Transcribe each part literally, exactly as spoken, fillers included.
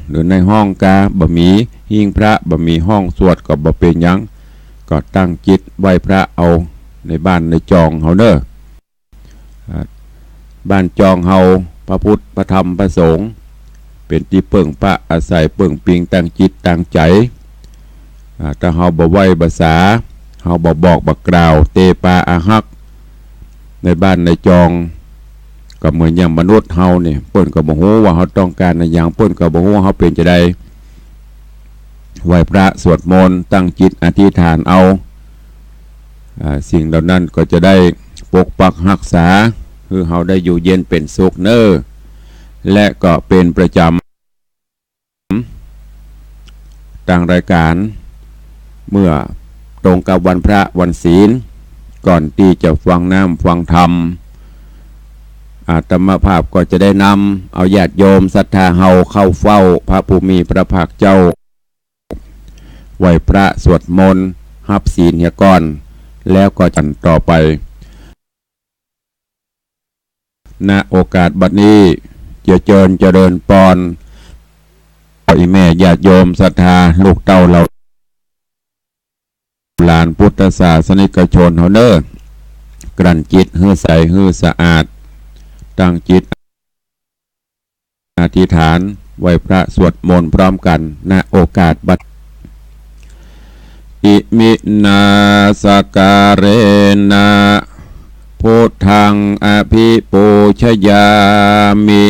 หรือในห้องกา บ่มีหิ้งพระ บ่มีห้องสวดก็บ่เป๋นหยัง ก็ตั้งจิตไหว้พระเอาในบ้านในจองเฮาเน่อ อ่า บ้านจองเฮา พระพุทธ พระธรรม พระสงฆ์ เป๋นตี้เปิ้งปะอาศัยเปิ้งปิงตางจิตตางใจ๋ อ่า ถ้าเฮาบ่ไหว้บ่สา เฮาบ่บอกบ่กล่าว เตปาอาฮัก ในบ้านในจอง ก็เหมือนอย่างมนุษย์เฮาเนี่ย เปิ้นก็บ่ฮู้ว่าเฮาต้องก๋านอะหยัง เปิ้นก็บ่ฮู้ว่าเฮาเป๋นจาใด ไหว้พระสวดมนต์ ตั้งจิตอธิษฐานเอา อ่า สิ่งเหล่านั้นก็จะได้ปกปักฮักษา หื้อเฮาได้อยู่เย็นเป๋นสุขเน่อ และก็เป๋นประจ๋ำ ตางรายก๋าน เมื่อตรงกับวันพระวันศีล ก่อนตี้จะฟังน้ำฟังธรรม อาตมาภาพก็จะได้นำเอาญาติโยมศรัทธาเฮาเข้าเฝ้าพระผู้มีพระภาคเจ้า ไหว้พระสวดมนต์ ฮับศีลเหียก่อน แล้วก็จันต่อไป ณ โอกาสบัดนี้ จะเจิญเจริญปอน พ่ออีแม่ญาติโยมศรัทธา ลูกเต้าเหล่าหลานพุทธศาสนิกชนเฮาเน่อ กลั่นจิตหื้อใสหื้อสะอาด ตั้งจิตอธิษฐาน ไหว้พระสวดมนต์พร้อมกั๋น ณ โอกาสบัด อิมินาสการะนะ พุทธังอภิปูชยามิ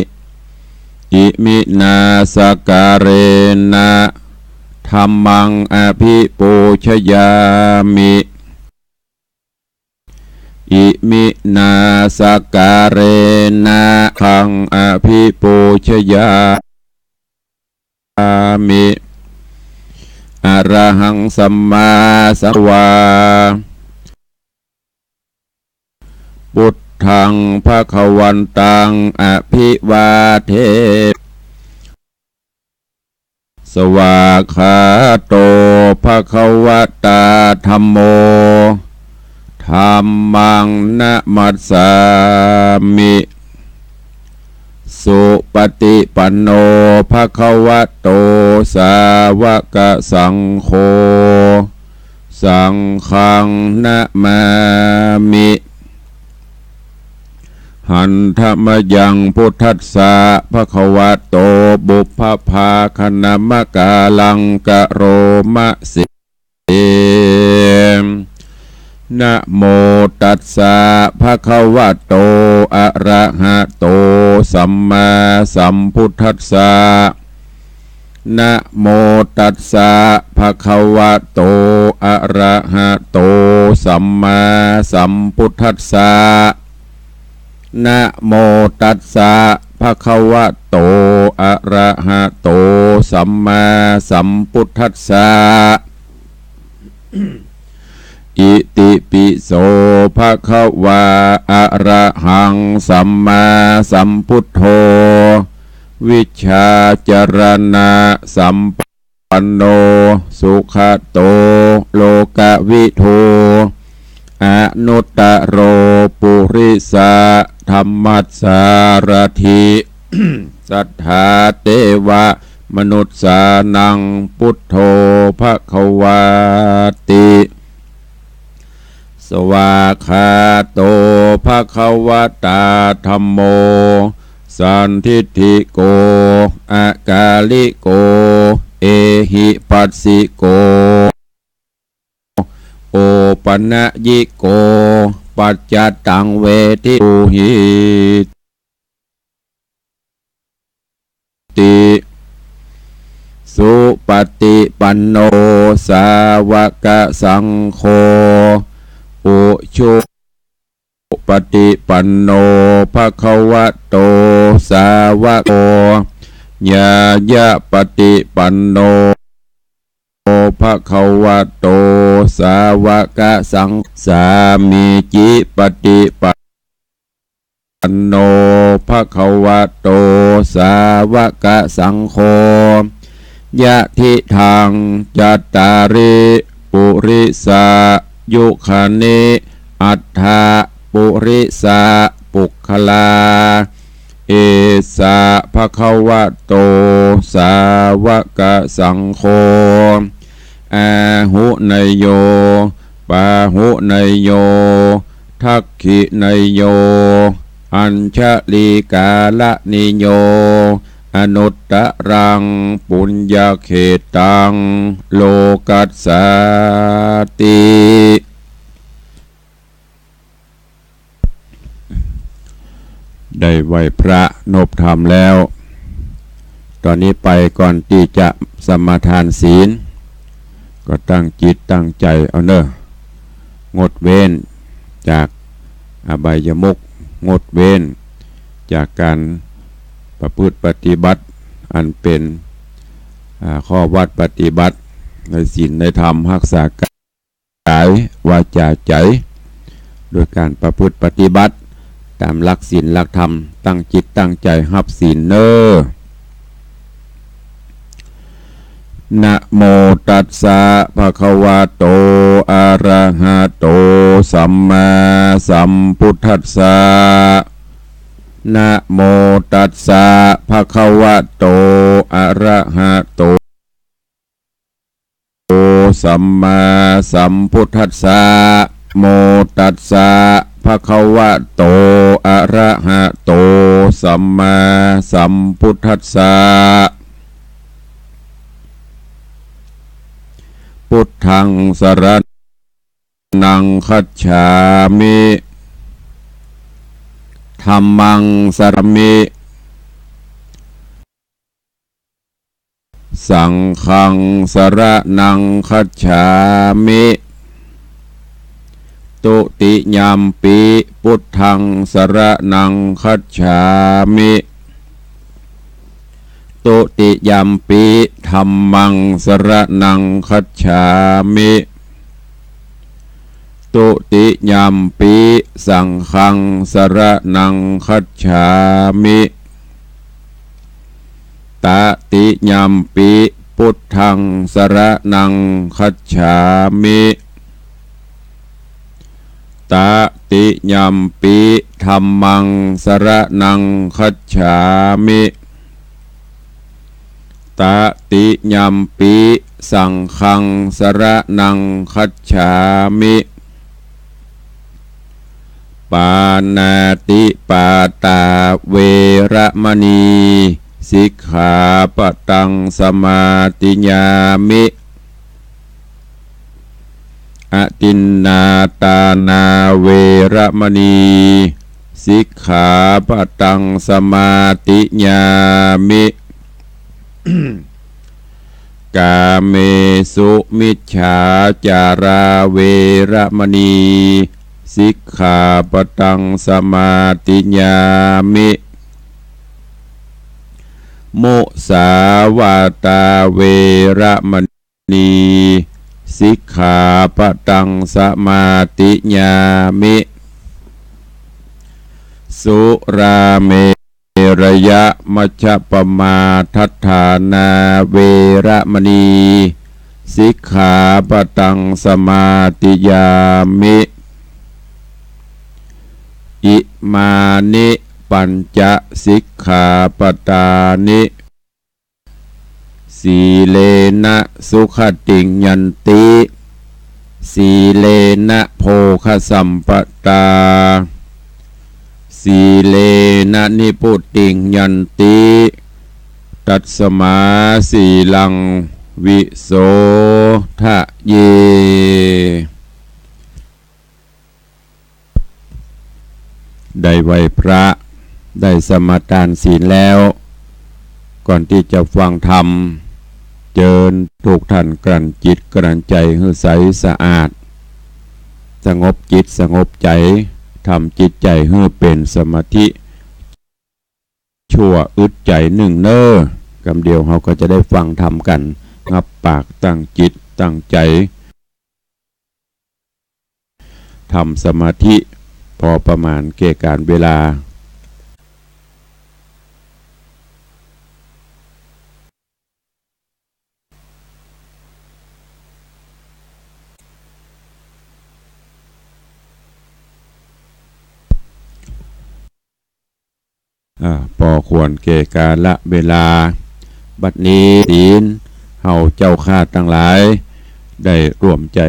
อิมินาสการะนะ ธัมมังอภิปูชยามิ อิมินาสการะนะ สังฆังอภิปูชยามิ อะระหังสัมมาสัมพุทธัสสะ พุทธังภะคะวันตังอะภิวาเท สวากขาโตภะคะวะตาธัมโม ธัมมังนะมัสสามิ สุปะติปันโนภะคะวะโต สาวกสังโฆ สังฆังนะมามิ หันทะมะยังพุทธัสสะภะคะวะโต ปุพพะภาคะนะมะกาลังกะโรมะสิ นะโมตัสสะภะคะวะโต อะระหะโต สัมมาสัมพุทธัสสะ นะโมตัสสะภะคะวะโต อะระหะโต สัมมาสัมพุทธัสสะ นะโมตัสสะภะคะวะโต อะระหะโต สัมมาสัมพุทธัสสะ อิติปิโสภะคะวา อะระหังสัมมาสัมพุทโธ วิชชาจรณะสัมปันโน สุขะโต โลกะวิทู อนุตตะโร ปุริสะธัมมัสสารถิ สัทธาเตวะมนุสสานัง พุทโธภะคะวาติ สวากขาโตภะคะวะตาธัมโม สันทิฏฐิโก อะกาลิโก เอหิปัสสิโก โอปะนะยิโก ปัจจะตังเวทิตุหิติ สุปะติปันโน สาวกสังโฆ อุชุปะติปันโน ภะคะวะโต สาวะโก ญาญะปะติปันโน ภะคะวะโต สาวกสัง สามีจิปะติปันโน ภะคะวะโต สาวกสังโฆ ยะทิทัง จัตตาริ ปุริสายุคานิ อัตถะ ปุริสะ ปุคคลา เอสะ ภะคะวะโต สาวะกะสังโฆ อาหุเนยโย ปาหุเนยโย ทักขิเนยโย อัญชลีกาละนิโย อนุตตะรัง ปุญญะเขตัง โลกัสสาติ ได้ไหว้พระนบธรรมแล้ว ต๋อนนี้ไปก่อนตี้จะสมาทานศีล ก็ตั้งจิตตั้งใจ๋เอาเน่อ งดเว้นจากอบายมุข งดเว้นจากก๋านประพฤติปฏิบัติ อันเป๋น อ่า ข้อวัตรปฏิบัติ ในศีลในธรรม ฮักษากาย วาจา ใจ๋ โดยก๋านประพฤติปฏิบัติต๋ามหลักศีลหลักธรรม ตั้งจิตตั้งใจ๋ฮับศีลเน่อ นะโมตัสสะ ภะคะวะโต อะระหะโต สัมมาสัมพุทธัสสะ นะโมตัสสะ ภะคะวะโต อะระหะโต สัมมาสัมพุทธัสสะ โมตัสสะ ภะคะวะโต อะระหะโต สัมมาสัมพุทธัสสะ พุทธังสะระณังคัจฉามิ ธัมมังสะระณังคัจฉามิ สังฆังสะระณังคัจฉามิ ตุติยัมปิ พุทธังสะระณังคัจฉามิ ตุติยัมปิ ธัมมังสะระณังคัจฉามิ ตุติยัมปิ สังฆังสะระณังคัจฉามิ ตติยัมปิ พุทธังสะระณังคัจฉามิ ตติยัมปิ ธัมมังสะระณังคัจฉามิ ตติยัมปิ สังฆังสะระณังคัจฉามิ ปาณาติปาตาเวระมะนี สิกขาปะตังสมาธิยามิ อทินนาทานาเวระมะนี สิกขาปะตังสมาธิยามิ กาเมสุมิจฉาจาราเวระมะนี สิกขาปะตังสมาธิยามิ มุสาวาตาเวระมะนี สิกขาปะตังสมาธิยามิ สุราเม รยะมัชฌะปมาทัฏฐานาเวระมะนี สิกขาปะตังสมาธิยามิ อิมานิปัญจะสิกขาปะทานิ สีเลนะสุขติงยันติ สีเลนะโภคสัมปะทา สีเลนะนิพพุติงยันติ ตัสมาสีลังวิโสทะเย ได้ไหว้พระ ได้สมาทานศีลแล้ว ก่อนตี้จะฟังธรรม เจิญทุกท่านกลั่นจิตกลั่นใจ๋หื้อใสสะอาด สงบจิตสงบใจ๋ ทำจิตใจ๋หื้อเป๋นสมาธิ ชั่วอึดใจ๋นึ่งเน่อ กำเดียวเฮาก็จะได้ฟังธรรมกั๋น งับปากตั้งจิตตั้งใจ๋ ทำสมาธิ พอประมาณแก่ก๋านเวลา อ่า ปอควรแก่กาละเวลา บัดนี้ศีล เฮาเจ้าข้าตังหลาย ได้ร่วมใจ๋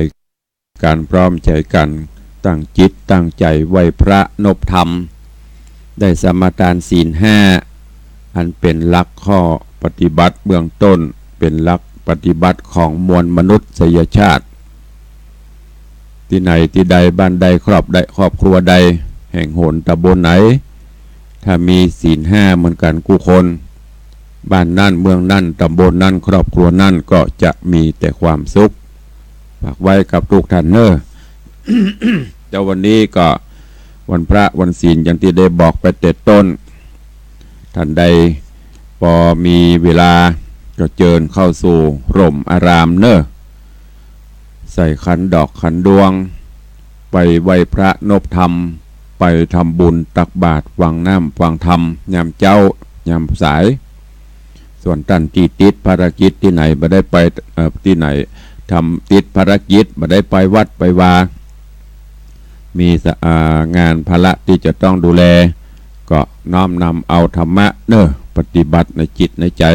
กั๋น พร้อมใจ๋กั๋น ตั้งจิตตั้งใจ๋ไหว้พระนบธรรม ได้สมาทานศีลห้า อันเป๋นหลักข้อปฏิบัติเบื้องต้น เป๋นหลักปฏิบัติของมวลมนุษยชาติ ตี้ไหนตี้ใด บ้านใด ครอบใด ครอบครัวใด แห่งหนต๋ำบลไหน ถ้ามีศีลห้าเหมือนกั๋นกู้คน บ้านนั้น เมืองนั้น ต๋ำบลนั้น ครอบครัวนั้น ก็จะมีแต่ความสุข ฝากไว้กับทุกท่านเน่อ แต่วันนี้ก็วันพระวันศีล อย่างตี้ได้บอกไปแต่ต้น ท่านใดปอมีเวลา ก็เจิญเข้าสู่ร่มอารามเน่อ ใส่ขันดอกขันดวง ไปไหว้พระนบธรรม ไปทำบุญตักบาตรฟังน้ำฟังธรรม ยามเจ๊า ยามสาย ส่วนต้านตี้ติดภารกิจตี้ไหน บ่ได้ไป เอ่อ ตี้ไหน ทำ ติดภารกิจ บ่ได้ไปวัดไปวา มีสะ อ่า งานภาระตี้จะต้องดูแล ก็น้อมนำเอาธรรมะเน่อ ปฏิบัติในจิตในใจ๋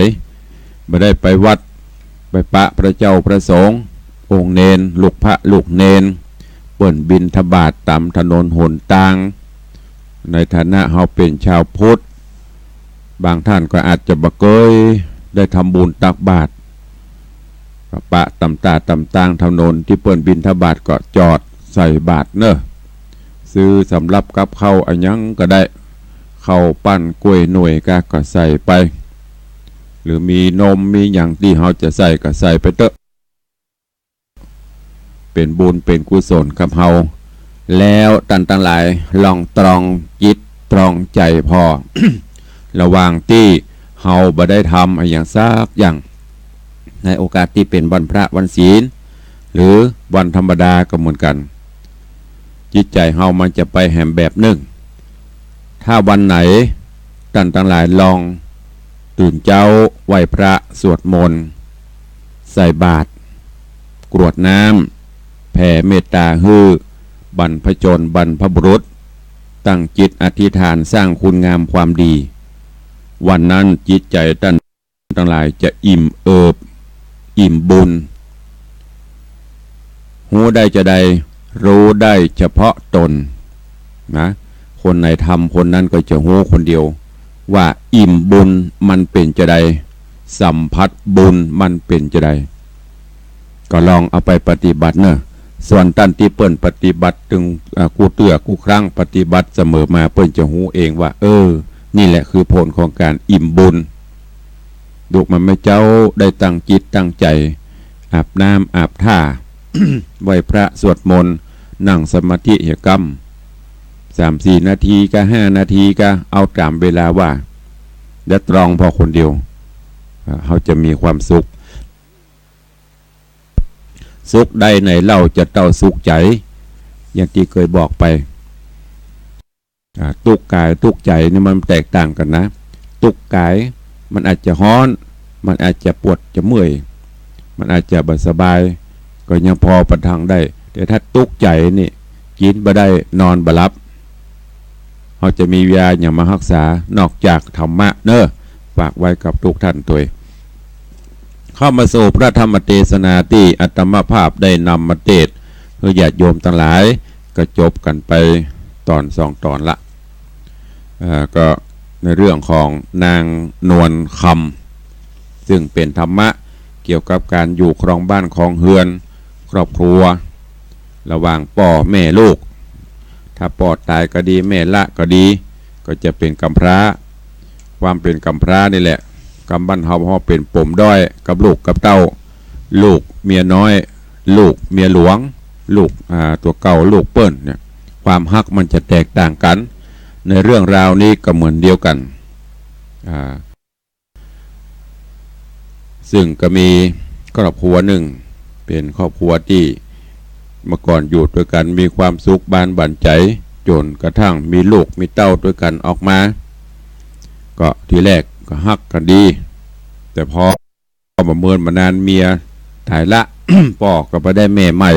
บ่ได้ไปวัด ไปปะพระเจ้าพระสงฆ์ องค์เณร ลูกพระลูกเณร เปิ้นบิณฑบาตต๋ามถนนหนตาง ในฐานะเฮาเป๋นชาวพุทธ บางท่านก็อาจจะบ่เกยได้ทำบุญตักบาตร ก็ปะต๋ามต้าต๋ามตางถนนตี้เปิ้นบิณฑบาต ก็จอดใส่บาตรเน่อ ซื้อสำรับกับข้าวอะหยังก็ได้ ข้าวปั้น ก๊วยหน่วยกา ก็ใส่ไป หรือมีนมมีหยังตี้เฮาจะใส่ก็ใส่ไปเต๊อะ เป๋นบุญเป๋นกุศลกับเฮา แล้วต้านตังหลายลองตรองจิตตรองใจ๋ผ่อ ระหว่างตี้เฮาบ่ได้ทำอะหยังสักอย่าง ในโอกาสตี้เป๋นวันพระวันศีล หรือวันธรรมดาก็เหมือนกั๋น จิตใจ๋เฮามันจะไปแหมแบบนึ่ง ถ้าวันไหนต้านตังหลายลองตื่นเจ๊าไหว้พระสวดมนต์ ใส่บาตร กรวดน้ำ แผ่เมตต๋าหื้อบรรพชนบรรพบุรุษ ตั้งจิตอธิษฐานสร้างคุณงามความดี วันนั้นจิตใจ๋ต้านตังหลายจะอิ่มเอิบ อิ่มบุญ ฮู้ได้จาใด ฮู้ได้เฉพาะตน นะ คนไหนทำคนนั้นก็จะฮู้คนเดียว ว่าอิ่มบุญมันเป๋นจาใด สัมผัสบุญมันเป๋นจาใด ก็ลองเอาไปปฏิบัติเน่อ ส่วนต้านตี้เปิ้นปฏิบัติตึง อ่า กู้เตื้อกู้ครั้ง ปฏิบัติเสมอมา เปิ้นจะฮู้เองว่า เออ นี่แหละคือผลของก๋านอิ่มบุญ ลูกหม่ำแม่เจ๊าได้ตั้งจิตตั้งใจ๋ อาบน้ำอาบท่า ไหว้พระสวดมนต์ นั่งสมาธิเหียกำ สามสี่นาทีกา ห้านาทีกา เอาต๋ามเวลาว่า แล้วตรองผ่อคนเดียว อ่า เฮาจะมีความสุข สุขใดไหนเล่าจะเต้าสุขใจ๋ อย่างตี้เกยบอกไป อ่า ตุ๊กข์ก๋ายตุ๊กข์ใจ๋นี่มันแตกต่างกั๋นนะ ตุ๊กข์ก๋ายมันอาจจะฮ้อน มันอาจจะปวดจะเมื่อย มันอาจจะบ่สบาย ก็ยังผ่อประทังได้ แต่ถ้าตุ๊กข์ใจ๋นี่ กิ๋นบ่ได้ นอนบ่หลับ เฮาจะมียาหยังมาฮักษา นอกจากธรรมะเน่อ ฝากไว้กับทุกท่านตวย เข้ามาสู่พระธรรมเตสนาตี้อาตมาภาพได้นำมาเตสน์หื้อญาติโยมตังหลาย ก็จบกั๋นไปต๋อนสองต๋อนละ เอ่อ ก็ในเรื่องของนางนวลคำ ซึ่งเป๋นธรรมะเกี่ยวกับก๋านอยู่ครองบ้านครองเฮือน ครอบครัว ระหว่างป้อแม่ลูก ถ้าป้อต๋ายก็ดี แม่ละก็ดี ก็จะเป๋นกำพร้า ความเป๋นกำพร้านี่แหละ กำบ้านเฮา เฮาเป๋นปมด้อยกับลูกกับเต้า ลูกเมียน้อย ลูกเมียหลวง ลูก อ่า ตั๋วเก่า ลูกเปิ้นเนี่ย ความฮักมันจะแตกต่างกั๋น ในเรื่องราวนี้ก็เหมือนเดียวกั๋น อ่า ซึ่งก็มีครอบครัวนึ่ง เป๋นครอบครัวตี้เมื่อก่อนอยู่ตวยกั๋นมีความสุขบานบั่นใจ๋ จ๋นกระทั่งมีลูกมีเต้าตวยกั๋นออกมา ก็ทีแรกก็ฮักกั๋นดี แต่พอบ่เมินบ่นานเมียต๋ายละ ป้อก็ไปได้แม่ใหม่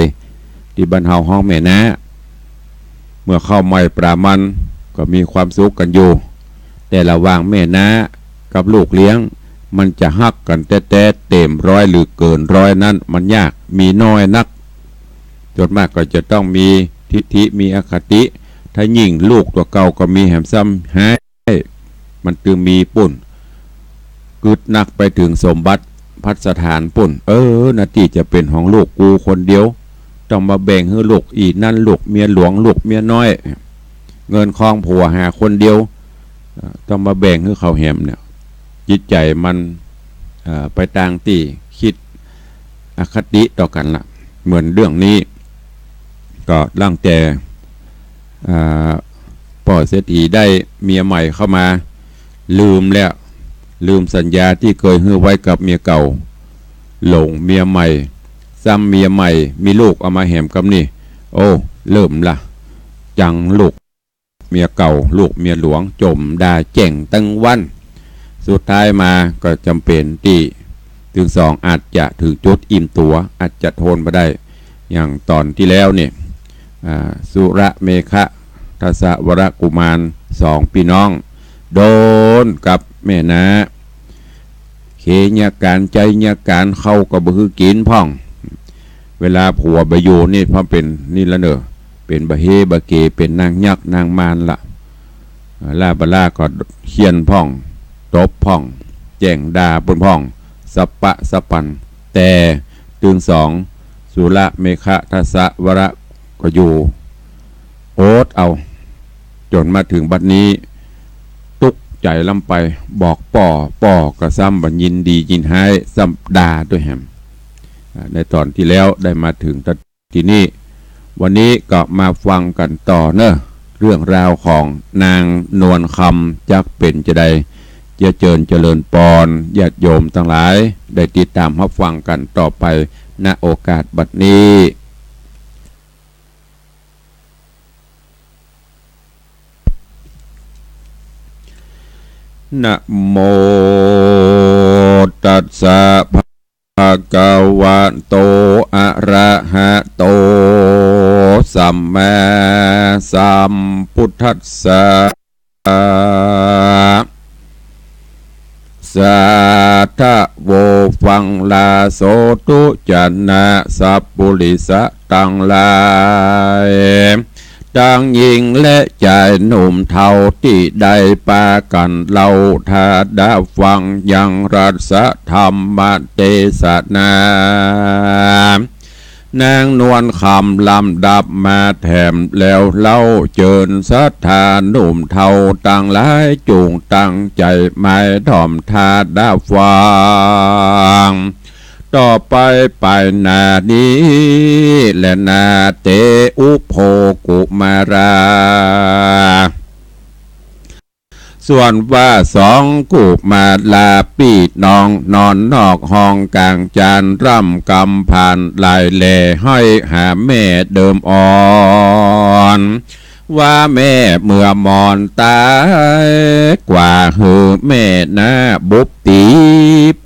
ตี้บ้านเฮาฮ้องแม่น้า เมื่อเข้าใหม่ปรามันก็มีความสุขกั๋นอยู่ แต่ระหว่างแม่น้ากับลูกเลี้ยง มันจะฮักกั๋นแต๊ๆ เต๋มร้อยหรือเกินร้อยนั้นมันยาก มีน้อยนัก ส่วนมากก็จะต้องมีทิฐิ มีอคติ ถ้ายิ่งลูกตั๋วเก่าก็มีแหมซ้ำฮ้าย มันตึงมีปุ้น กึ๊ดนักไปเถิงสมบัติภัสถานปุ้น เออ หน้าตี้จะเป๋นของลูกกูคนเดียว ต้องมาแบ่งหื้อลูกอี่นั้น ลูกเมียหลวง ลูกเมียน้อย เงินคองผัวหาคนเดียว เอ่อ ต้องมาแบ่งหื้อเขาแหมเนี่ย จิตใจ๋มัน เอ่อ ไปตางตี้กึ๊ดอคติต่อกั๋นละ เหมือนเรื่องนี้ ก็ตั้งแต่ อ่า ป้อเศรษฐีได้เมียใหม่เข้ามา ลืมแล้ว ลืมสัญญาตี้เกยหื้อไว้กับเมียเก่า หลงเมียใหม่ ซ้ำเมียใหม่มีลูกเอามาแหมกำนี่ โอ้ เริ่มละ จังลูกเมียเก่า ลูกเมียหลวง จ่มด่าแจ้งตึงวัน สุดท้ายมาก็จ๋ำเป๋นตี้ตึงสองอาจจะเถิงจุดอิ่มตั๋ว อาจจะทนบ่ได้ อย่างต๋อนตี้แล้วเนี่ย อ่า สุรเมขทัสสะวรกุมารสองปี้น้อง โดนกับแม่น้า เขเยียะก๋าน ใจ๊เยียะก๋าน ข้าวก็บ่หื้อกิ๋นพ่อง เวลาผัวบ่อยู่นี่ เพราะเป๋นนี่ละเน่อ เป๋นบ่าเฮบ่าเก เป๋นนางยักษ์นางมารละ อ่า ล้าบ่ล้าก็เฆี่ยนพ่อง ตบพ่อง แจ้งด่าปุ้นพ่อง สะปะสะปัน แต่ตึงสอง สุรเมขทัสสะวรก็อยู่ อดเอา จ๋นมาเถิงบัดนี้ ตุ๊กใจ๋ล้ำไป บอกป้อ ป้อก็ซ้ำบ่ยินดียินฮ้าย ซ้ำด่าตวยแหม อ่า ในต๋อนตี้แล้วได้มาเถิงตะ ตี้นี่ วันนี้ก็มาฟังกั๋นต่อเน่อ เรื่องราวของนางนวลคำ จักเป๋นจาใด เจียะเจิญเจริญปอน ญาติโยมตังหลาย ได้ติดต๋ามฮับฟังกั๋นต่อไป ณ โอกาสบัดนี้ นะโมตัสสะ ภะคะวะโต อะระหะโต สัมมาสัมพุทธัสสะ สาธะโว ฟังลาโสธุ จะนะสัปปุริสะตังหลาย ตังญิงและจายหนุ่มเฒ่าตี้ได้ปากั๋นเล่าถ้าได้ฟังยังรัสธรรมเตสนา นางนวลคำลำดับมาแถมแล้วเล่า เจิญศรัทธาหนุ่มเฒ่าตังหลาย จุ่งตั้งใจ๋หมายถ่อมถ้าได้ฟัง ต่อไปไปหน้านี้แลนา เตอุโภ กุมารา ส่วนว่าสองกุมาราปี้น้อง นอนนอกห้องก๋างจาน ร่ำกำผานหลายแล ฮ้อยหาแม่เดิมอ่อน ว่าแม่เมื่อมอนต๋ายกว่า หื้อแม่นาบุบตี๋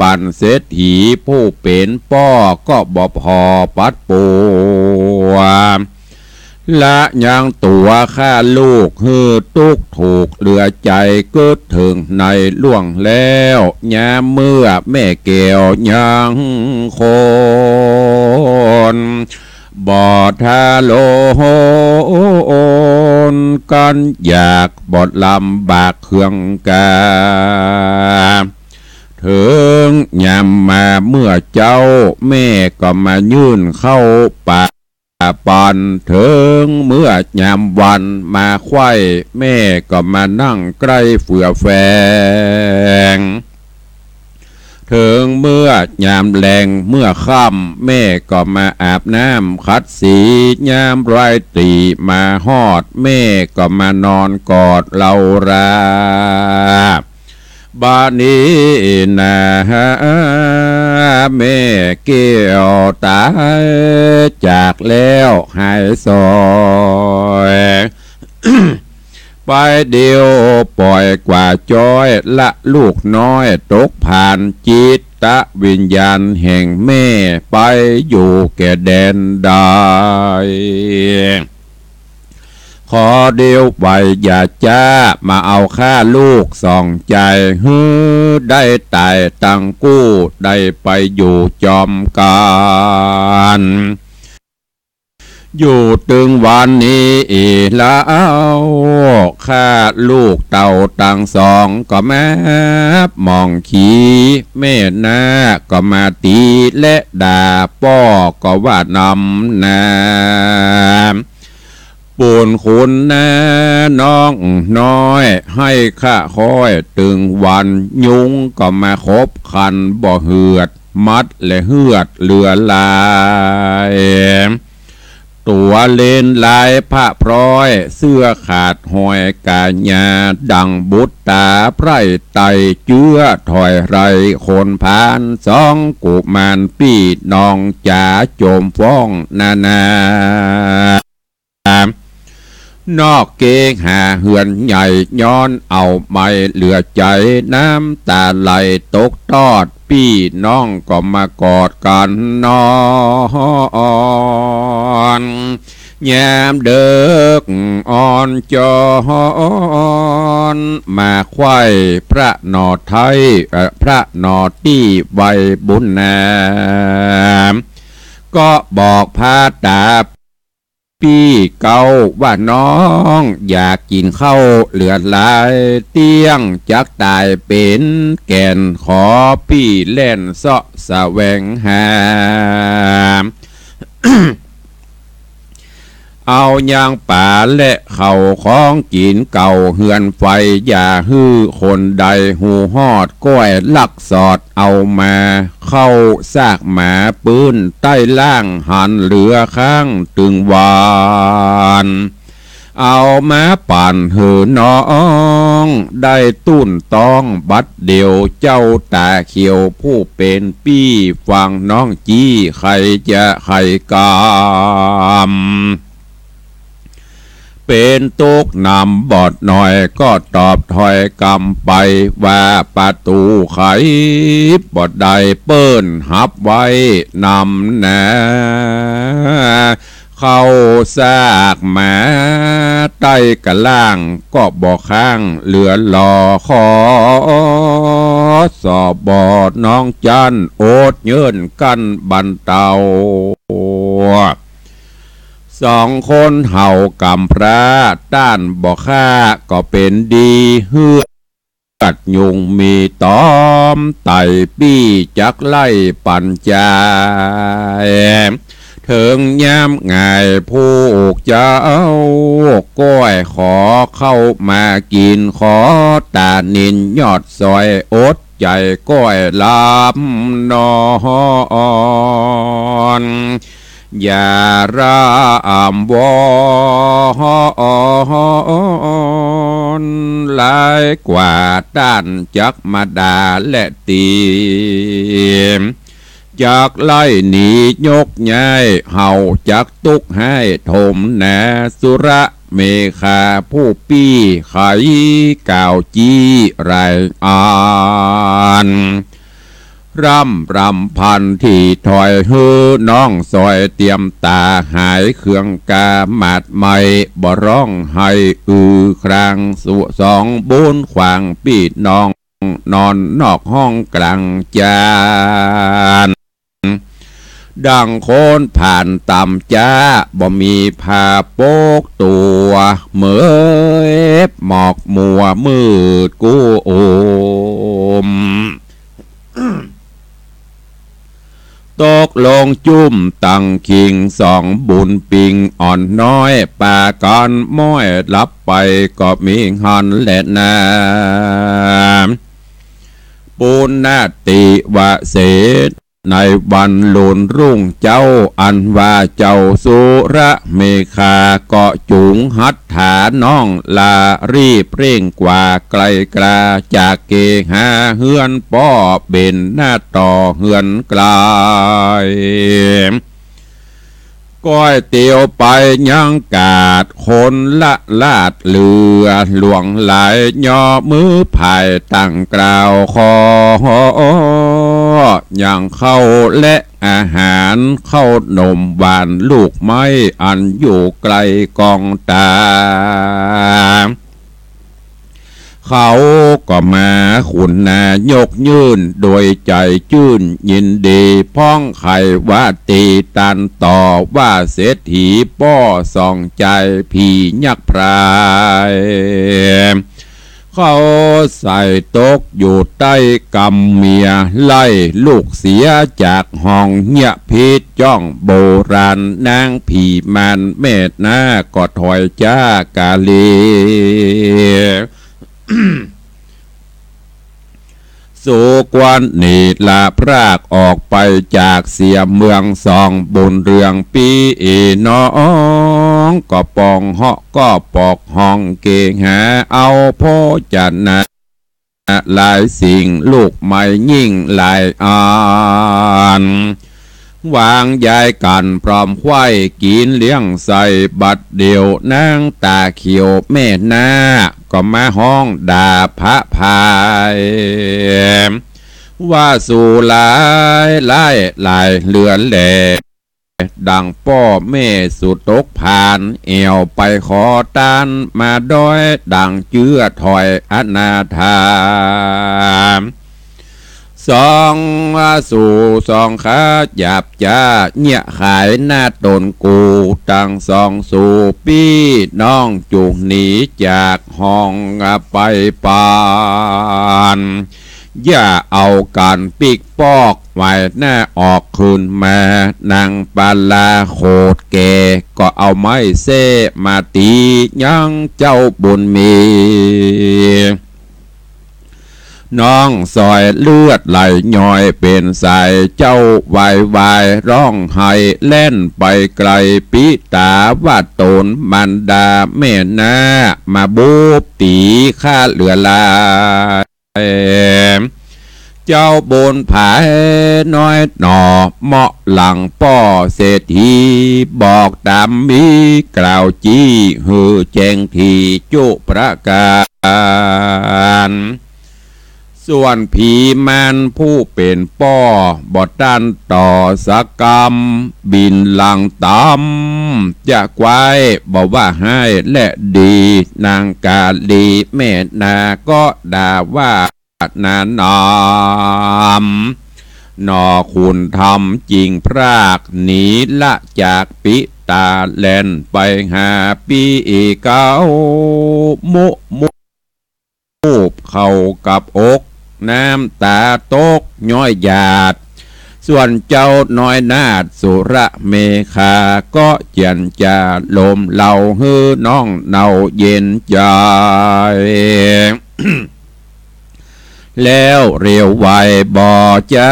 ปั๋นเศรษฐีผู้เป๋นป้อก็บ่ผ่อปัดปัว ละยังตั๋วข้าลูกหื้อตุ๊กถูกเหลือใจ๋ กึ๊ดเถิงในล่วงแล้ว ยามเมื่อแม่แก้วยังคน บ่ทาโลนกั๋น อยากบ่ลำบากเคืองกา เถิงยามมาเมื่อเจ๊า แม่ก็มายื่นข้าวป๋า ปานเถิงเมื่อยามวันมาไขว้ แม่ก็มานั่งใก้เฟือแฝง เถิงเมื่อยามแลงเมื่อค่ำ แม่ก็มาอาบน้ำขัดสี ยามราตรี๋มาฮอด แม่ก็มานอนกอดเฮารา บาดนี้นา แม่แก้วต๋ายจากแล้วหายสอย ไปเดียวป่อยกว่าจ๊อย ละลูกน้อยตกผาน จิตวิญญาณแห่งแม่ไปอยู่แก่แดนใด ขอเดียวไว้อย่าจ๊า มาเอาข้าลูกสองใจ๋ หื้อได้ต๋ายตังกู้ ได้ไปอยู่จอมกั๋น อยู่ตึงวันนี้อี้แล้ว ข้าลูกเต้าตังสองก็มาหมองขี้ แม่น้าก็มาตี๋และด่า ป้อก็ว่านำนา ปูนขุนนาน้องน้อย หื้อข้าค่อยตึงวัน ยุงก็มาขบขันบ่เหือด หมัดและเหือดเหลือหลาย ตั๋วเลนลายพระพร้อย เสื้อขาดห้อยก๋าหญ้า ดั่งบุตต๋าไพร่ไต่ เจื้อถอยไรคนพาล สองกุมารปี้น้องจ๋า โจมฟ้องนานา นอกเกหาเฮือนใหญ่ ย้อนเอาไม่เหลือใจ๋ น้ำต๋าไหลตกตอด ปี้น้องก็มากอดกั๋นนอน ยามเดิกอ่อนจอน มาไขว้พระหน่อไท้ เอ่อ พระหน่อตี้ไวบุญนา ก็บอกพระต๋า ปี้เก๊าว่าน้องอยากกิ๋นข้าวเหลือหลาย เตี้ยงจักต๋ายเป๋นแก่น ขอปี้แล่นเซาะแสวงหา เอายางป๋าและข้าวของกิ๋นเก่าเฮือนไฟ อย่าหื้อคนใดฮู้ฮอด ก้อยลักสอดเอามา ข้าวซากหมาปื้นใต้ล่าง หันเหลือข้างตึงวัน เอามาปั๋นหื้อน้อง ได้ตุ้นต้องบัดเดี่ยว เจ้าต๋าเขียวผู้เป๋นปี้ ฟังน้องจี้ใค่จะใค่กำ เป๋นตุ๊กข์หนำบอดหน่อย ก็ตอบถ้อยกำไป ว่าประตู๋ไขบ่ได้ เปิ้นหับไว้นำนา ข้าวซากหมาใต้กะล่าง ก็บ่ค้างเหลือหล่อ ขอสอบบอดน้องจั้น อดเยินกั้นบรรเตา สองคนเฮากำพร้า ต้านบ่ฆ่าก็เป๋นดี เฮือดยุงมีต๋อม ไต่ปี้จักไล่ปั๋นจาย เถิงยามหงายผู้เจ้า ก้อยขอข้าวมากิ๋น ขอต๋านินยอดซอย อดใจ๋ก้อยลำนอน อย่าร่ำวอน หลายกว่าต้านจักมาด่าและตี๋ จักไล่หนียกย้าย เฮาจักตุ๊กข์ฮ้ายถมนา สุระเมขาผู้ปี้ไขกล่าวจี้รายอัน ร่ำรำพันตี้ถ้อย หื้อน้องซอยเตรียมต๋า หายเคืองกาหมาดไหม้ บ่ร้องไห้อือคราง สุสองบุญขวางปี้น้อง นอนนอกห้องกลางจาน ดั่งคนผ่านต่ำจ๊า บ่มีผ้าปกตั๋ว เหมยหมอกมัวมืดกุม ตกลงจุ้มตังคิง สองบุญปิงอ่อนน้อย ปากั๋นม้อยหลับไป ก็มีหั้นแลนา ปุณณติวเสส ในวันลุนรุ่งเจ๊า อันว่าเจ้าสุระเมขา ก็จุงหัตถาน้องลา รีบเร่งกว่าไกลกลา จากเกหาเฮือนป้อ เบนหน้าต่อเฮือนไกล ก้อยเตียวไปยังกาด คนละลาดเหลือหลวงหลาย ย่อมือผายตั้งกล่าวขอ ก็ยังข้าวและอาหาร ข้าวหนมหวานลูกไม้ อันอยู่ไกลกองตา เขาก็มาขุนนายกยื่น โดยใจ๋จื้นยินดี พ่องใค่ว่าตี้ตันต่อ ว่าเศรษฐีป้อสองใจ๋ ผียักษ์พราย เขาใส่ตกอยู่ใต้กำเมีย ไล่ลูกเสียจากห้อง เยียะผิดจ้องโบราณ นางผีมารแม่นา ก็ถอยจ๊ากาลี สู่กวนหนีละพรากออกไปจากเสียเมืองสอง บุญเรืองปี้น้อง ก็ปองเหาะก็ปอกห้อง เกหาเอาโภชนะหลายสิ่ง ลูกไม้ยิ่งหลายอัน วางยายกั๋นพร้อมไขว้ กิ๋นเลี้ยงใส่บัดเดี่ยว นางต๋าเขียวแม่นา ก็มาฮ้องด่าพระพาย ว่าสูหลายร้ายหลายเหลือแล ดั่งป้อแม่สูตกผาน แอ่วไปขอตานมาด้อย ดั่งเจื้อถอยอนาถา สองสูสองขาหยาบจ๊า เยียะขายหน้าต๋นกู ตังสองสูปี้น้องจุ่งหนีจากห้องไปปาน อย่าเอากั๋นปิ๊กปอก ไหวหน้าออกคืนมา นางปาลาโขดแก่ ก็เอาไม้เส้มาตี๋ยังเจ้าบุญมี น้องสอยเลือดไหลย้อยเป๋นสาย เจ้าไหววายฮ้องไห้ แล่นไปไก๋ปิ๊ต๋าว่าต๋น มารดาแม่นา มาบุบตี๋ข้าเหลือหลาย เจ้าบุญผายน้อยหน่อ เหมาะหลังป้อเศรษฐี บอกต๋ามมีกล่าวจี้ หื้อแจ้งถี่จุประก๋าน ส่วนผีมารผู้เป๋นป้อ บ่ตันต่อสักกำ บินหลังต๋าม จะไกว้บ่ว่าฮ้ายและดี นางกาลีแม่นา ก็ด่าว่า หนาหนาม หน่อขุนธรรมจิ่งพราก หนีละจากปิต๋า แล่นไปหาปี้เก้า มุ มูบเข้ากับอก น้ำต๋าตกย้อยหยาด ส่วนเจ้าน้อยนาถสุรเมขลา ก็เจียรจ๋าลมเล่า หื้อน้องเนาเย็นใจ๋ แล้วเร็วไวบ่จ๊า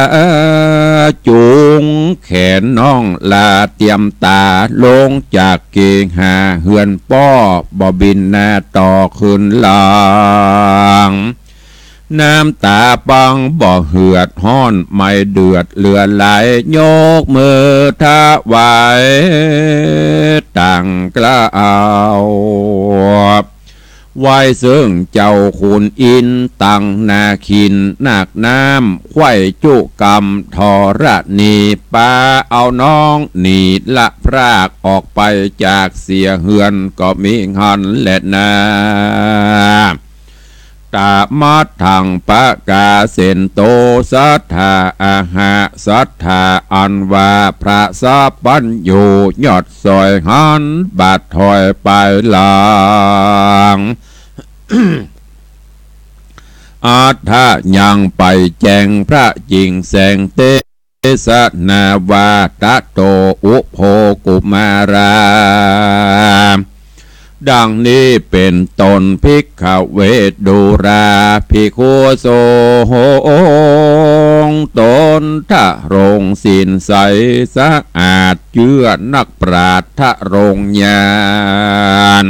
จูงแขนน้องลาเตียมต๋า ลงจากเกหาเฮือนป้อ บ่บินหน้าต่อคืนหลัง น้ำต๋าปังบ่เหือดฮ้อน ไม่เดือดเหลือไหล ยกมือถวายตังกล่าว ไหว้เซิ่งเจ้าขุนอินทร์ ตังนาคินนาคน้ำ ไขว้จุกรรมธรณี ปาเอาน้องหนีละพรากออกไปจากเสียเฮือน ก็มีหั้นแลนา ตะมัตถังปะกาเสนโต สัตถาอะหะ สัตถาอันว่าพระสัพพัญญู ยอดสอยหันบาดถอยไปหลัง อัฏฐะยังไปแจ้งพระจิ่งแสงเตสนาว่า ตะโตอุโภกุมารา ดังนี้เป๋นต้น ภิกขเวทดูราภิกขุสงฆ์ ต๋นทรงศีลใสสะอาด เจื้อนักปราชญ์ทรงญาณ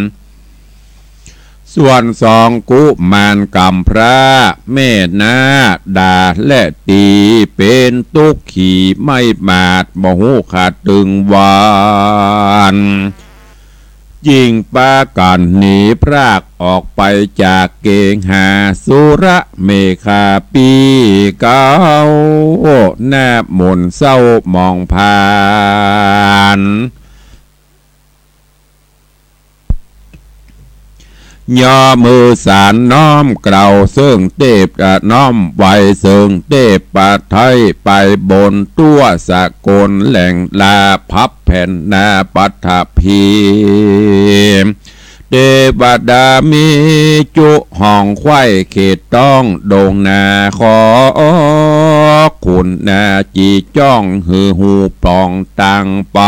ส่วนสองกุมารกำพร้า แม่นาถด่าและตี๋ เป๋นตุ๊กขีไม่หมาด บ่ฮู้ขาดตึงวาล จึงปากั๋นหนีพรากออกไปจากเกหาสุรเมขาปี้เก๊า หน้าหม่นเศร้าหมองผ่าน ย่อมือสานน้อมเกล่าวเซิ่งเตพ อ่ะ น้อมไหว้เซิ่งเตพ ปะไทยไปบนตั้วสะกลแหล่งลาพับแผ่นนาปัทภี เตวดามีจุห้องไขว้เขตต้องดงนาขอ ขุนนาจีจ้องหื้อฮู้ปองตางไป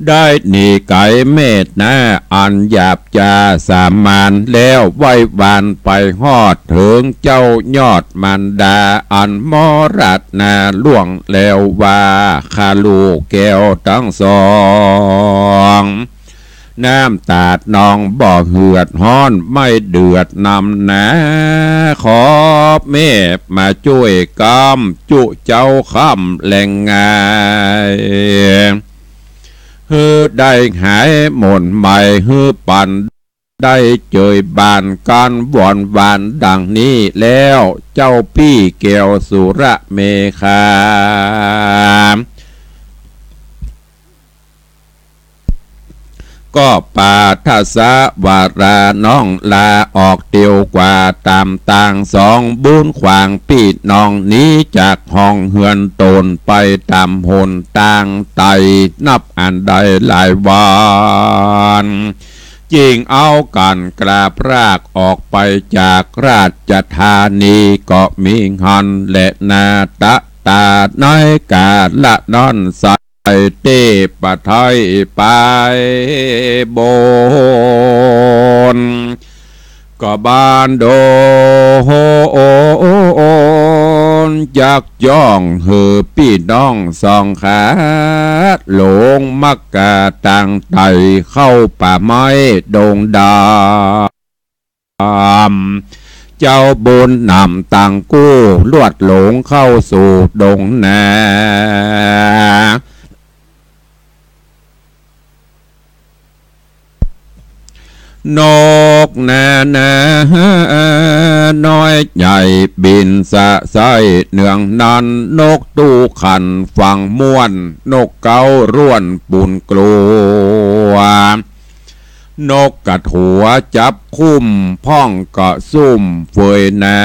ได้หนีไก๋เมตนาอันหยาบจ้าสามัญ แล้วไหว้วานไปฮอดเถิงเจ้ายอดมารดาอันมรณาล่วงแล้วว่า ข้าลูกแก้วตังสอง น้ำต๋าดนองบ่เหือดฮ้อน ไม่เดือดนำหนา ขอแม่มาจ้วยก๊ำจุเจ้าค่ำแลงงาย หื้อได้หายหม่นไหม้ หื้อปันได้เจยบานก๋านวอนหวานดังนี้แล้ว เจ้าปี้แก้วสุรเมขา ก็ปาทสะวาราน้องลาออกเตียวกว่าต๋ามตางสองบุญขวางปี้น้องหนีจากห้องเฮือนต๋นไปต๋ามหนตางไตนับอันได้หลายวัน จึงเอากั๋นกล้าพรากออกไปจากราชธานี ก็มีหั้นแลนา ตะต๋าในก๋าละนั้นไส้ เตพไทยไปบน ก็บานดนจักจ้องหื้อปี้น้องสองขา หลงมักก๋าตางไตเข้าป่าไม้ดงดา เจ้าบุญนำตังกู้ลวดหลงเข้าสู่ดงนา นกนานาน้อยใหญ่บินสะไส้เนืองนั้น นกตู้ขันฟังม่วน นกเก๊าร่วนปูนกลัว นกกระถัวจับคุ้มพ่องกระซุ่มเฟยหนา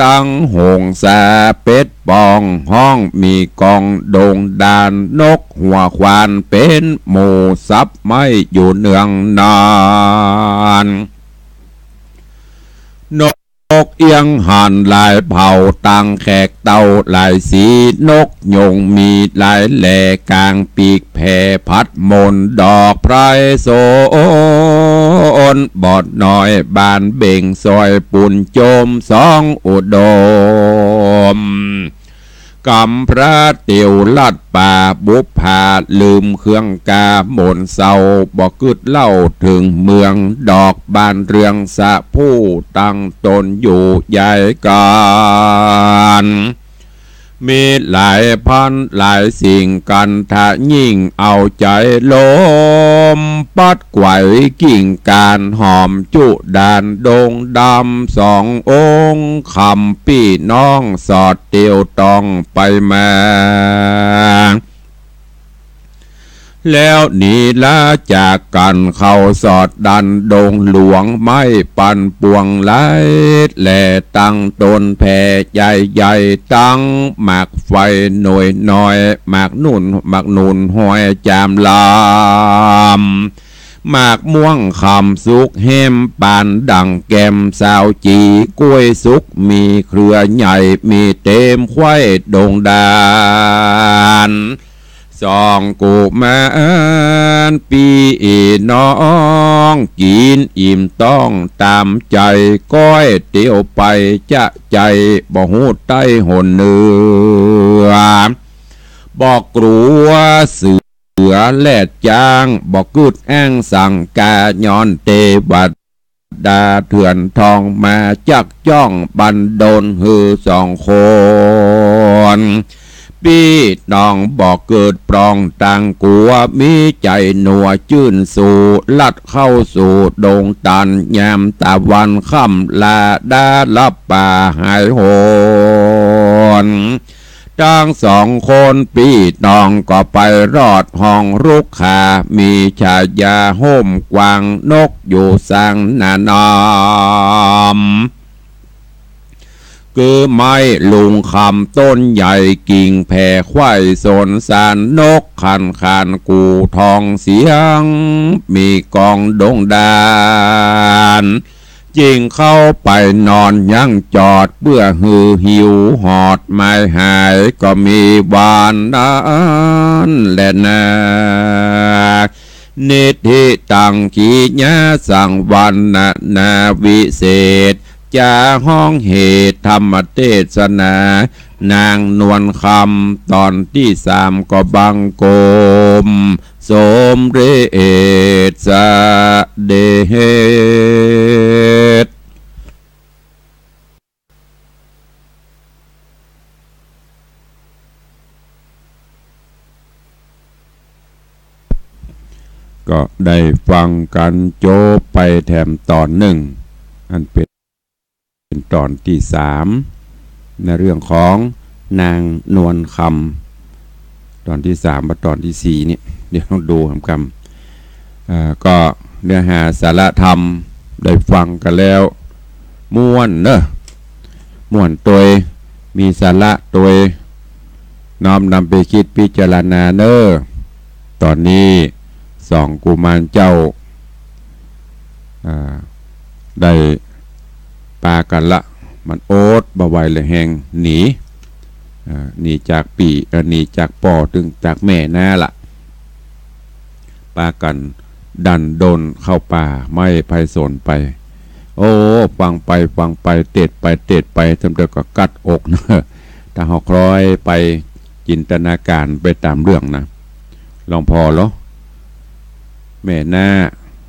ตังหงสาเป็ดป่องฮ้องมีกองดงดาน นกหัวขวานเป๋นหมู่สับไม้อยู่เนืองนั้น นกเอี้ยงหันหลายเผ่าตังแขกเต้าหลายสี นกยูงมีหลายแหล่ก๋างปีกแผ่พัดมนต์ ดอกไพรสนบ่อน้อยบานเบ่งสวยปูนโจมสองอุดม ก๋ำพระเตียวลัดป่าบุปผาลืมเครื่องกามนต์เศร้า บ่กึ๊ดเล่าเถิงเมืองดอกบ้านเรืองสะผู้ตังต๋นอยู่ย้ายกั๋น มีหลายพันหลายสิ่งกั๋นทะยิ่งเอาใจ๋ลม ปัดไกวกิ่งกานหอมจุดานดงดำสององค์ คำปี้น้องสอดเตียวต้องไปมา แล้วหนีลาจากกั๋นเข้าสอดดันดงหลวงไม้ปันปวงหลายแหล่ตังต๋นแผ่ใหญ่ๆ ตังหมากไฟหน่วยน้อย หมากนุ่น หมากหนุนห้อยจามลำ หมากม่วงคำสุกแหมปานดั่งแก้มสาวจี กล้วยสุกมีเครือใหญ่ มีเต๋มไขว้ดงดาน สองกุมารปี้น้อง กิ๋นอิ่มต้องต๋ามใจ๋ ก้อยเตียวไปจะใจ๋ บ่ฮู้ใต้หนเหนือ บ่กลัวเสือแลดจ๊าง บ่กึ๊ดแอ้งสังก๋า ย้อนเตวดาเถื่อนทองมาจักจ้องบันดลหื้อสองคน ปี้น้องบ่เกิดปล้องตังกั๋ว มีใจ๋หนัวจื้นสู้ ลัดเข้าสู่ดงตัน ยามตะวันค่ำลาดาลับป่าหายโหน ตึงสองคนปี้น้องก็ไปรอดห้องรุกขา มีฉายาฮ่มกว้างนกอยู่สังนานอม คือไม้ลุงคำต้นใหญ่กิ่งแผ่ไขว้สนสาร นกขันขานกู่ทองเสียง มีกองดงดาน จึงเข้าไปนอนยังจอด เปื้อหื้อหิวหอดไม้หาย ก็มีวานนั้นแลนา นิธิตังกิยาสังวรรณนาวิเศษ จะฮ้องเหตุธรรมเทศนา นางนวลคำ ต๋อนตี้สาม ก็บังคมสมเร็จเสด็จ ก็ได้ฟังกั๋นจบไปแถมต๋อนนึ่ง อันเป๋น เป๋นต๋อนตี้สาม ในเรื่องของนางนวลคำ ต๋อนตี้สาม บ่ต๋อนตี้สี่ นี่ เดี๋ยวดูกำๆ เอ่อ ก็เนื้อหาสาระธรรมได้ฟังกั๋นแล้ว ม่วนเนอะ ม่วนตวย มีสาระตวย น้อมนำไปกึ๊ดพิจารณาเนอะ ต๋อนนี้สองกุมารเจ้า อ่า ได้ปากั๋นละ มันอดบ่ไหวแล้วแฮงหนี อ่า หนีจากปี้ เอ่อ หนีจากป้อ ตึงจากแม่น้าละ ปากั๋นดันด้นเข้าป่าไม้ไพรสนไป โอ้ ฟังไปฟังไป เตดไปเตดไป สำเร็จก็กัดอกนะ ถ้าเฮาคล้อยไปจินตนาก๋ารไปต๋ามเรื่องนะ หลวงพ่อเหรอ แม่น้า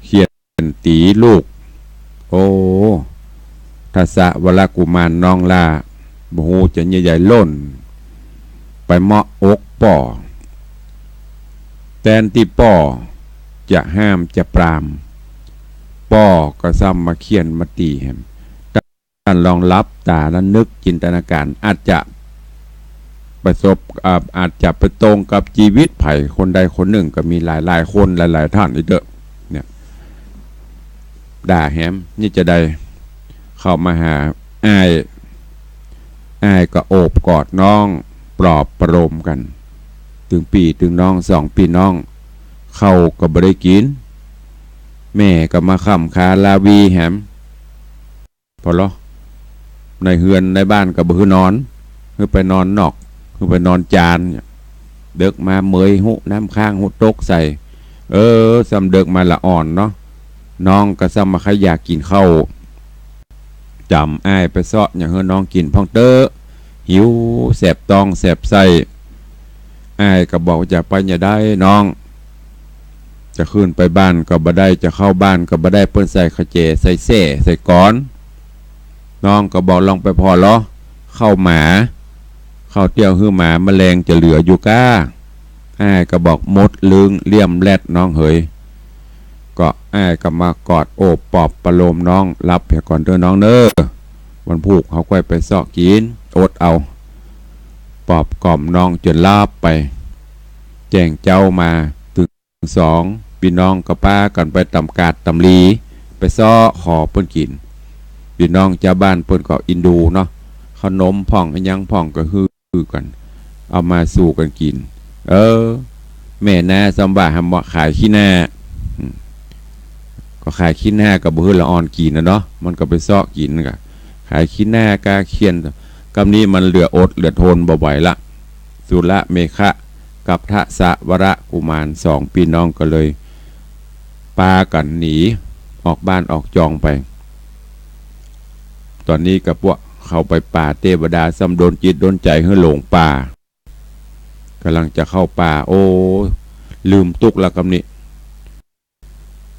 เฆี่ยนตี๋ลูก โอ้ ทศวรกุมารน้องหล้า บ่ฮู้จะเยียะใยล่น ไปเมาะอกป้อ แตนตี้ป้อจะห้ามจะปราม ป้อก็ซ้ำมาเฆี่ยนมาตี๋แหม ต้านลองหลับต๋าแล้วนึกจินตนาก๋าร อาจจะประสบ อ่า อาจจะไปตรงกับจีวิตใผคนใดคนนึ่ง ก็มีหลายๆ คนหลายๆ ต้านอีกเต๊อะ เนี่ย ด่าแหม นี่จะได้เข้ามาหาอ้าย อ้ายก็โอบกอดน้อง ปลอบประโลมกั๋น ตึงปี้ตึงน้อง สองปี้น้อง ข้าวก็บ่ได้กิ๋น แม่ก็มาค้ำคาลาวีแหม ผ่อลอ ในเฮือนในบ้านก็บ่หื้อนอน หื้อไปนอนนอก หื้อไปนอนจานเนี่ย เดิ็กมาเมยฮู้น้ำค้างฮู้ตกใส่ เออ ซ้ำเดิ็กมาละอ่อนเนาะ น้องก็ซ้ำบ่ใค่อยากกิ๋นข้าว จ๋ำอ้ายไปเซาะหยังหื้อน้องกิ๋นพ่องเต๊อะ หิวแสบต๊องแสบไส้ อ้ายก็บอกจะไปจะใดน้อง จะขึ้นไปบ้านก็บ่ได้ จะเข้าบ้านก็บ่ได้ เปิ้นใส่ขะแจ ใส่แส้ ใส่ก๋อน น้องก็บอกลองไปผ่อลอ ข้าวหมา ข้าวเตี้ยวหื้อหมาแมลงจะเหลืออยู่ก้า อ้ายก็บอกมดลึงเลี่ยมแลดน้องเหย ก็อ้ายก็มากอดโอบปลอบประโลมน้อง หลับเหียก่อนเต๊อะน้องเน้อ วันพูกเฮาก้อยไปเซาะกิ๋น อดเอา ปลอบกล่อมน้องจ๋นหลับไป แจ้งเจ๊ามา ตึงสองปี้น้องก็ปากั๋นไปต๋ามกาดต๋ามลี ไปเซาะขอเปิ้นกิ๋น ปี้น้องจาวบ้านเปิ้นก็อินดูเนาะ ขนมพ่องอะหยังพ่องก็หื้อกั๋น เอามาสู่กั๋นกิ๋น เออ แม่น้าซ้ำบ่าหำว่าขายขี้หน้า อืม ก็ขายขี้หน้าก็บ่หื้อละอ่อนกิ๋นน่ะเนาะ มันก็ไปเซาะกิ๋นก็ ขายขี้หน้ากาเคียน กำนี้มันเหลืออดเหลือทนบ่ไหวละ สุรเมขะกับทศวรกุมารสองปี้น้องก็เลยปากั๋นหนีออกบ้านออกจองไป ต๋อนนี้ก็ปวกเข้าไปป่า เตวดาซ้ำดลจิตดลใจ๋หื้อหลงป่า ก่ำลังจะเข้าป่า โอ้ ลืมตุ๊กข์ละกำนี้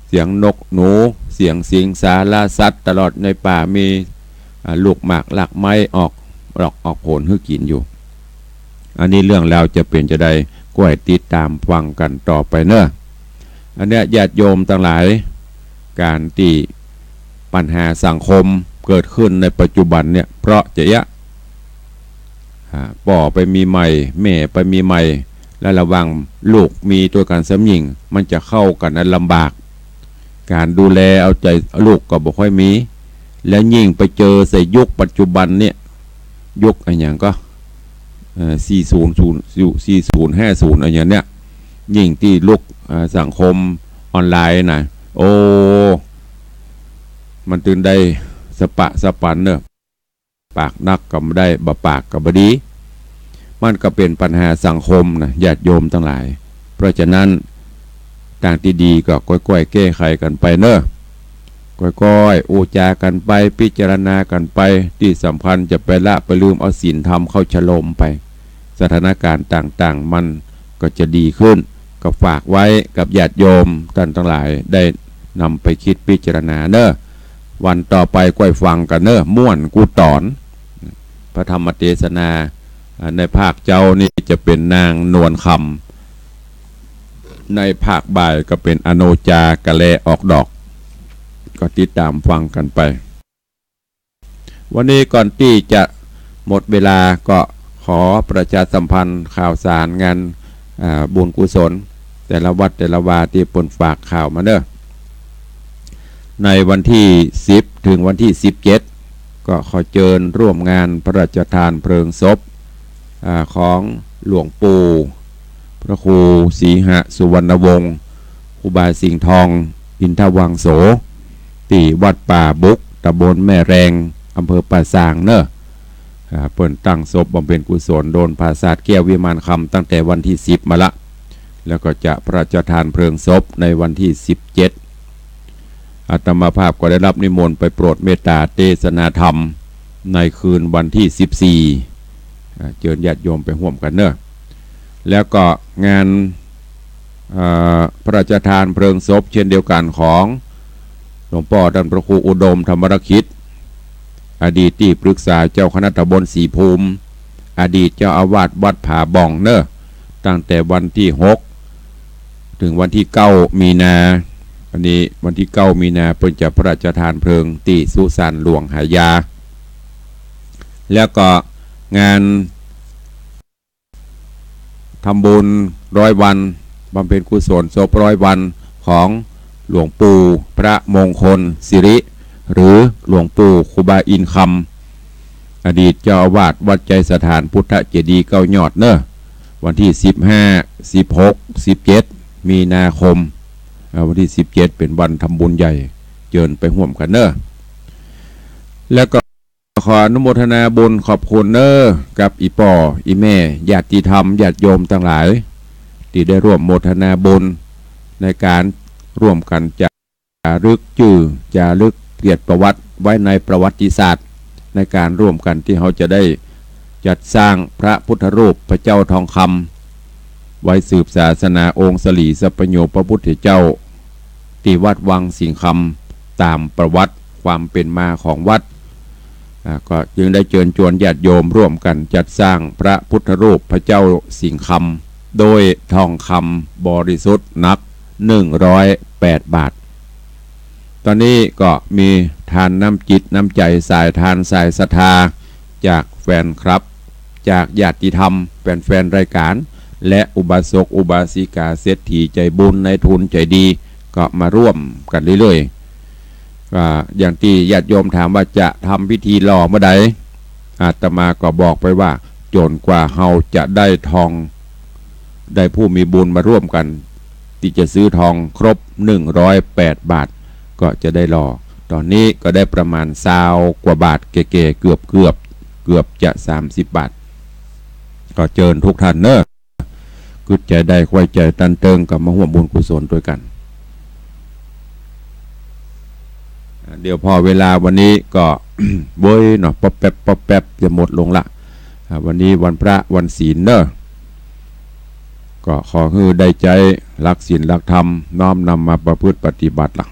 เสียงนกหนู เสียงสิงสารสัตว์ ตลอดในป่ามี อ่า ลูกหมากรากไม้ออกดอกออกผลหื้อกิ๋นอยู่ อันนี้เรื่องราวจะเป๋นจาใด ก้อยติดต๋ามฟังกั๋นต่อไปเนาะ อันเนี้ยญาติโยมตังหลาย ก๋านตี้ปัญหาสังคมเกิดขึ้นในปัจจุบันเนี่ย เพราะจะเยียะ อ่า ป้อไปมีใหม่ แม่ไปมีใหม่ และระหว่างลูกมีตวยกั๋นซ้ำญิง มันจะเข้ากั๋นนั้นลำบาก ก๋านดูแลเอาใจ๋ลูกก็บ่ค่อยมี แล้วยิ่งไปเจอใส่ยุคปัจจุบันเนี่ย ยุคอะหยังก็ เอ่อ สี่ศูนย์ศูนย์ สี่ศูนย์ห้าศูนย์ อะหยังเนี่ย ยิ่งตี้ลุก เอ่อ สังคมออนไลน์นะ โอ้ มันตึงได้สะปะสะปันเนาะ ปากนักก็บ่ได้ บ่ปากก็บ่ดี มันก็เป๋นปัญหาสังคมนะ ญาติโยมตังหลาย เพราะฉะนั้น ตางตี้ดีก็ก้อยๆ แก้ไขกั๋นไปเนาะ ก้อยๆ อู้จ๋ากั๋นไป พิจารณากั๋นไป ตี้สำคัญจะไปละไปลืมเอาศีลธรรมเข้าชโลมไป สถานการณ์ต่างๆ มันก็จะดีขึ้น ก็ฝากไว้กับญาติโยมต้านตังหลายได้นำไปคิดพิจารณาเนาะ วันต่อไปก้อยฟังกั๋นเนาะ ม่วนกู้ต๋อน พระธรรมเตสนา อ่า ในภาคเจ๊านี่จะเป๋นนางนวลคำ ในภาคบ่ายก็เป๋นอโนจากะแลออกดอก ก็ติดต๋ามฟังกั๋นไป วันนี้ก่อนตี้จะหมดเวลาก็ขอประชาสัมพันธ์ข่าวสารงาน อ่า บุญกุศล แต่ละวัดแต่ละวาตี้เปิ้นฝากข่าวมาเนาะ ในวันตี้สิบ เถิงวันตี้สิบเจ็ด ก็ขอเจิญร่วมงานพระราชทานเพลิงศพ อ่า ของหลวงปู่พระครูสีหสุวรรณวงศ์ ครูบาสิงห์ทอง อินทวังโส ตี้วัดป่าบุก ตำบลแม่แรง อำเภอป่าซางเนาะ อ่า เปิ้นตั้งศพบำเพ็ญกุศล โดนผาสาทแก้ววิมานคำตั้งแต่วันตี้สิบมาละ แล้วก็จะพระราชทานเพลิงศพในวันตี้สิบเจ็ด อาตมาภาพก็ได้รับนิมนต์ไปโปรดเมตตาเตสนาธรรมในคืนวันตี้สิบสี่ อ่า เจิญญาติโยมไปฮ่วมกั๋นเนาะ แล้วก็งาน เอ่อ พระราชทานเพลิงศพเช่นเดียวกั๋นของหลวงป้อต้านพระครูอุดมธรรมรคิด อดีตตี้ปรึกษาเจ้าคณะตำบลศรีภูมิ อดีตเจ้าอาวาสวัดผาบ่องเนาะ ตั้งแต่วันตี้หก เถิงวันตี้เก้ามีนา อันนี้วันตี้เก้ามีนาเปิ้นจะพระราชทานเพลิงตี้สุสานหลวงหายา แล้วก็งาน ทำบุญร้อยวัน บำเพ็ญกุศลศพร้อยวันของหลวงปู่พระมงคลสิริ หรือหลวงปู่ครูบาอินทร์คำ อดีตเจ้าอาวาสวัดไชยสถานพุทธเจดีย์เก้ายอดเนาะ วันตี้สิบห้า สิบหก สิบเจ็ด มีนาคม อ่า วันตี้สิบเจ็ดเป๋นวันทำบุญใหญ่ เจิญไปฮ่วมกั๋นเนาะ แล้วก็ ขออนุโมทนาบุญขอบคุณเนาะ กับอี่ป้ออี่แม่ ญาติธรรม ญาติโยมตังหลาย ตี้ได้ร่วมโมทนาบุญในก๋านร่วมกั๋นจารึกจื้อ จารึกเกียรติประวัติไว้ในประวัติศาสตร์ ในก๋านร่วมกั๋นตี้เฮาจะได้จัดสร้างพระพุทธรูปพระเจ้าทองคำ ไว้สืบศาสนาองค์สลีสัพพัญญูพระพุทธเจ้า ตี้วัดวังสิงห์คำ ต๋ามประวัติความเป๋นมาของวัด อ่า ก็จึงได้เจิญจวนญาติโยมร่วมกั๋นจัดสร้างพระพุทธรูปพระเจ้าสิงห์คำ โดยทองคำบริสุทธิ์หนักหนึ่งร้อยแปดบาท ต๋อนนี้ก็มีทานน้ำจิตน้ำใจ๋ สายทานสายศรัทธา จากแฟนคลับ จากญาติธรรม แฟนๆ รายก๋าน และอุบาสกอุบาสิกา เศรษฐีใจ๋บุญ นายทุนใจ๋ดี ก็มาร่วมกั๋นเรื่อยๆ อ่า อย่างตี้ญาติโยมถามว่าจะทำพิธีหล่อเมื่อใด อาตมาก็บอกไปว่า จ๋นกว่าเฮาจะได้ทอง ได้ผู้มีบุญมาร่วมกั๋น ตี้จะซื้อทองครบหนึ่งร้อยแปดบาท ก็จะได้หล่อ ต๋อนนี้ก็ได้ประมาณซาวกว่าบาทแก่ๆ เกือบๆ เกือบจะสามสิบบาท ก็เจิญทุกท่านเนาะ กึ๊ดใจ๋ใดใค่ใจ๋ตันเติงก็มาฮ่วมบุญกุศลตวยกั๋น อ่า เดี๋ยวพอเวลาวันนี้ก็ เว้ยเนาะ ป๊อบแป๊บป๊อบแป๊บจะหมดลงละ อ่า วันนี้วันพระวันศีลเนาะ ก็ขอหื้อได้ใจ๊หลักศีลหลักธรรม น้อมนำมาประพฤติปฏิบัติละ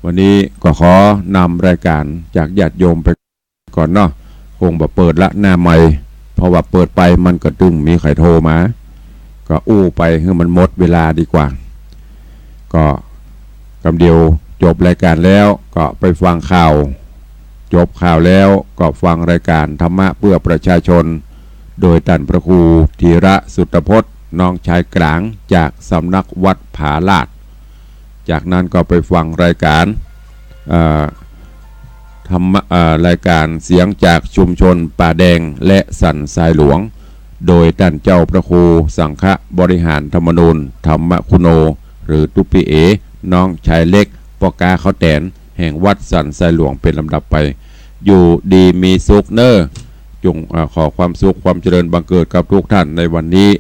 วันนี้ก็ขอนำรายก๋านจากญาติโยมไปก่อนเนาะ คงบ่เปิดละหน้าใหม่ เพราะว่าเปิดไปมันก็ตึงมีใผโทรมา ก็อู้ไปหื้อมันหมดเวลาดีกว่า ก็กำเดียวจบรายการแล้วก็ไปฟังข่าว จบข่าวแล้วก็ฟังรายการธรรมะเพื่อประชาชน โดยต้านพระครูธีระสุตพจน์ น้องชายกลางจากสำนักวัดผาลาด จากนั้นก็ไปฟังรายการ เอ่อ ธรรมะ เอ่อ รายการเสียงจากชุมชนป่าแดงและสันทรายหลวง โดยต้านเจ้าพระครูสังฆบริหารธรรมนูญ ธรรมคุโน หรือตุ๊ปปี้เอ๋ น้องชายเล็ก ป้อก๊าข้าวแต๋น แห่งวัดสันทรายหลวงเป็นลำดับไป อยู่ดีมีสุขเน่อ จง เอ่อ ขอความสุขความเจริญบังเกิดกับทุกท่านในวันนี้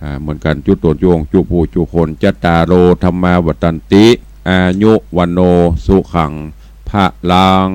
อ่า เหมือนกั๋น จุ๊ตนจุ๊องค์ จุ๊ผู้จุ๊คน จัตตาโร ธัมมา วัฑฒันติ อายุ วัณโณ สุขัง พลัง